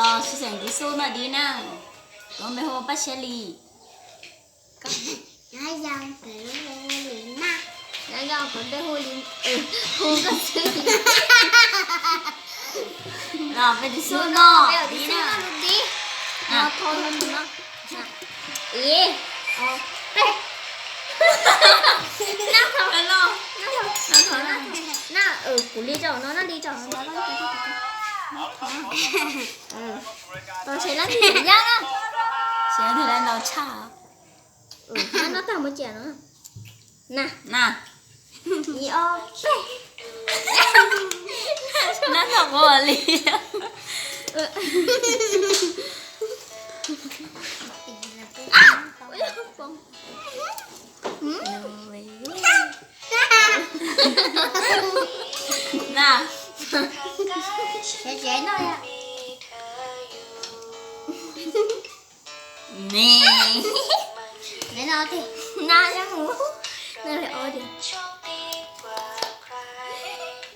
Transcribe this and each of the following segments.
Xwm txheej Tswv Yexus no dib na. Kuv npe hu Paj Siab Lis. Nyob zoo, kuv npe hu Lis, hu Nkauj Xwb. Los npe Tswv Yexus no dib na. Ib, peb. Na, kuv li rau no, na li rau no. Tau se lab ntawm yaj na. Tsis ntau tshaj. Na, no tag mus cia no. Na, na. Ib, ob, peb. Nab noj quav li. Na. Ne. Na, na, na, na,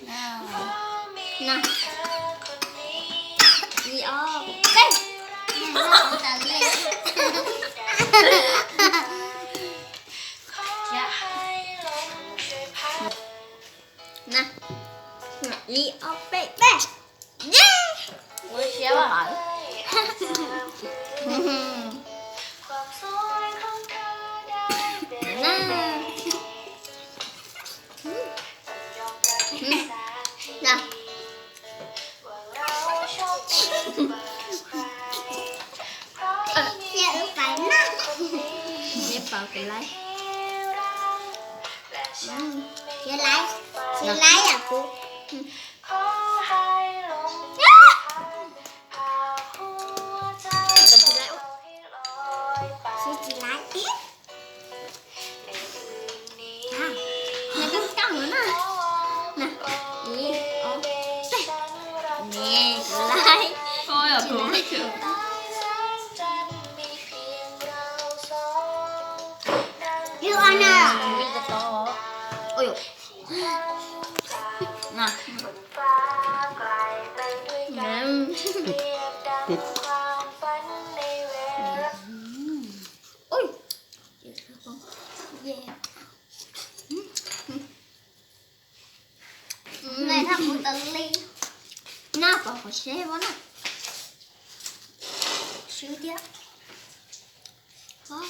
na, na. Ib, ob, peb. Na. Ib, ob, peb, peb. Ua siab mas. Na. Na. Neb pom kuv laib. Tsis laib, tsis laib yam kuv. Tsis laib. Neb kab kab na. Na, ib, ob, peb. Neb laib. Ib, ob, na. Ui, na. Ui. Naj, thaj kuv tas li. Naj pom qhov seb vab na. Swb thiab. Wb pom.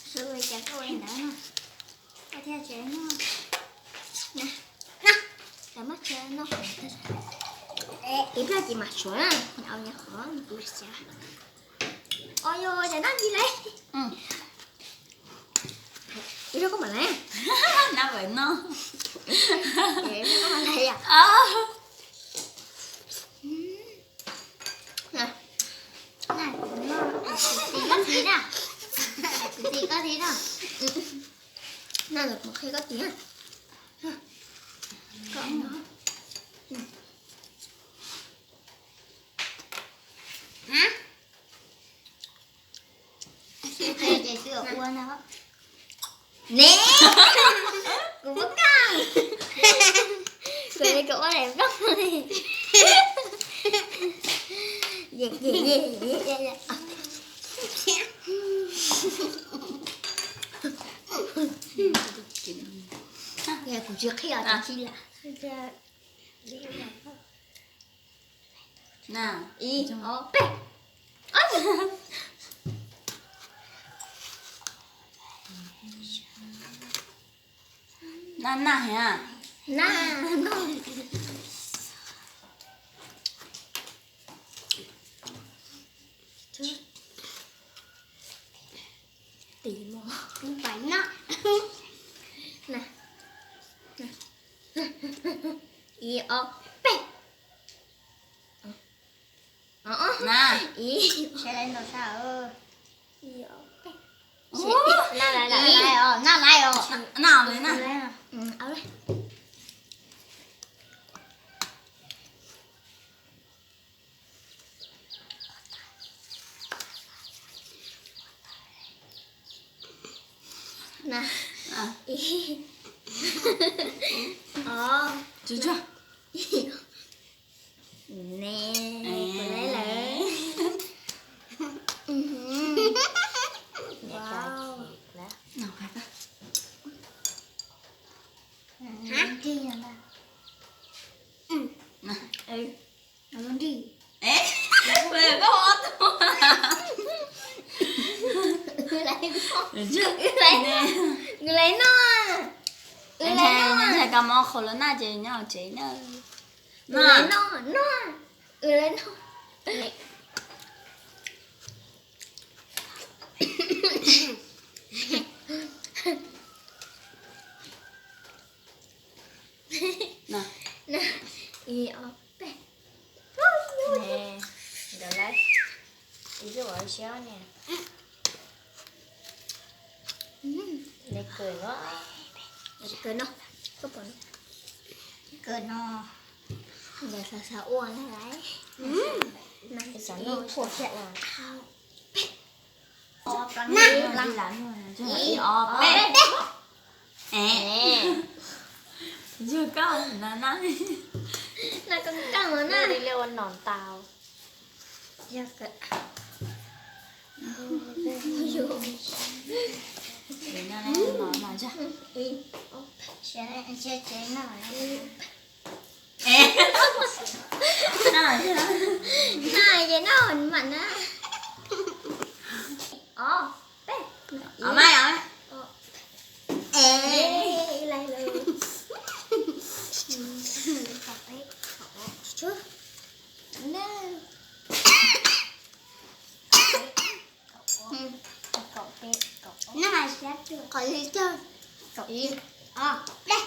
Sub li cas koj ua li ntawd no. Koj thiaj tsev no. Na, na, cov maj tsev no. Ib pliag ces mam suav na, au nyab qhov kuv xav. Os yog cov no ntsis lawm. Ib pliag koj mam lawm. Nab vam no. Ib pliag koj mam lawm yom. Kuv tiv koj tiv na. Kuv tiv koj tiv na. Naj, kuv qhia koj tiv na. Ces ua no. Ne, kuv muab kaj. Kuv li kuv ua daim nplooj li. Ye, ye, ye, ye, ye. Kuv tsis qhia tsis li. Na, ib, ob, peb. Na, na, na. Tim mos pais na. Na. Ib, ob, peb. Na. Ib, ib, ob, peb. Naj lais os, naj lais os. Ib, ob, tsuag tsuag. Ne, kuv lawv lawm. Wow. Ntshai kab mob qhau los naj ces nyob tsev na. Noj, noj, noj. Ib, ob, peb. Nkawd lawv ib lub ua siab ne. Kawg no, kawg no, nkawd xav xav ua lawm. Ib ob peb. Yog koj na, noj koj kawg no na. Li ua nom ntau. Noj ces noj mam na. Ob, peb. Ob, peb. Qhov li cog. Ib, ob, peb.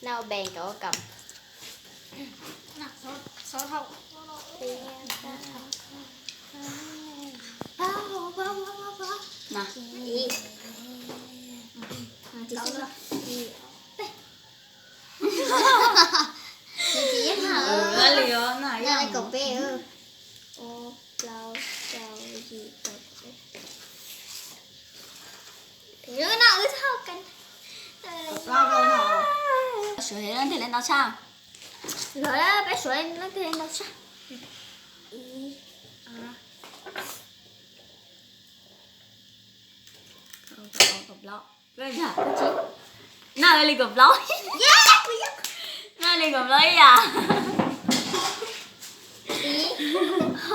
Noj ua npe kom ua kam. Kaum peb. Ua, plaub, rau, yim, kaum peb. Suav leej twg leej ntau tshaj? Suav, peb suav leej twg leej ntau tshaj? Ib, ob, kaum plaub. Noj li kaum plaub. Noj li kaum plaub ib yam. Ib,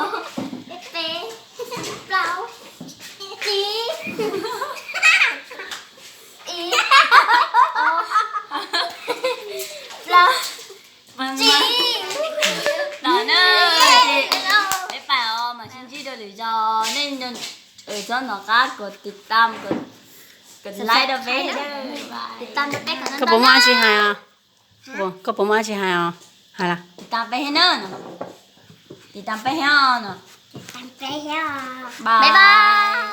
ob, peb, plaub, tsib, ib, ob, plaub, tsib. Los na, peb pais os, mam sib ntsib dua lwm zaus. Nej txhob nco qab kos tiv tam, kos like rau peb. Koj puas muaj dab tsi hais os? Koj puas muaj dab tsi hais os? Hais lawm. Tiv tam peb thiab na. Tiv tam peb thiab no. Bye bye.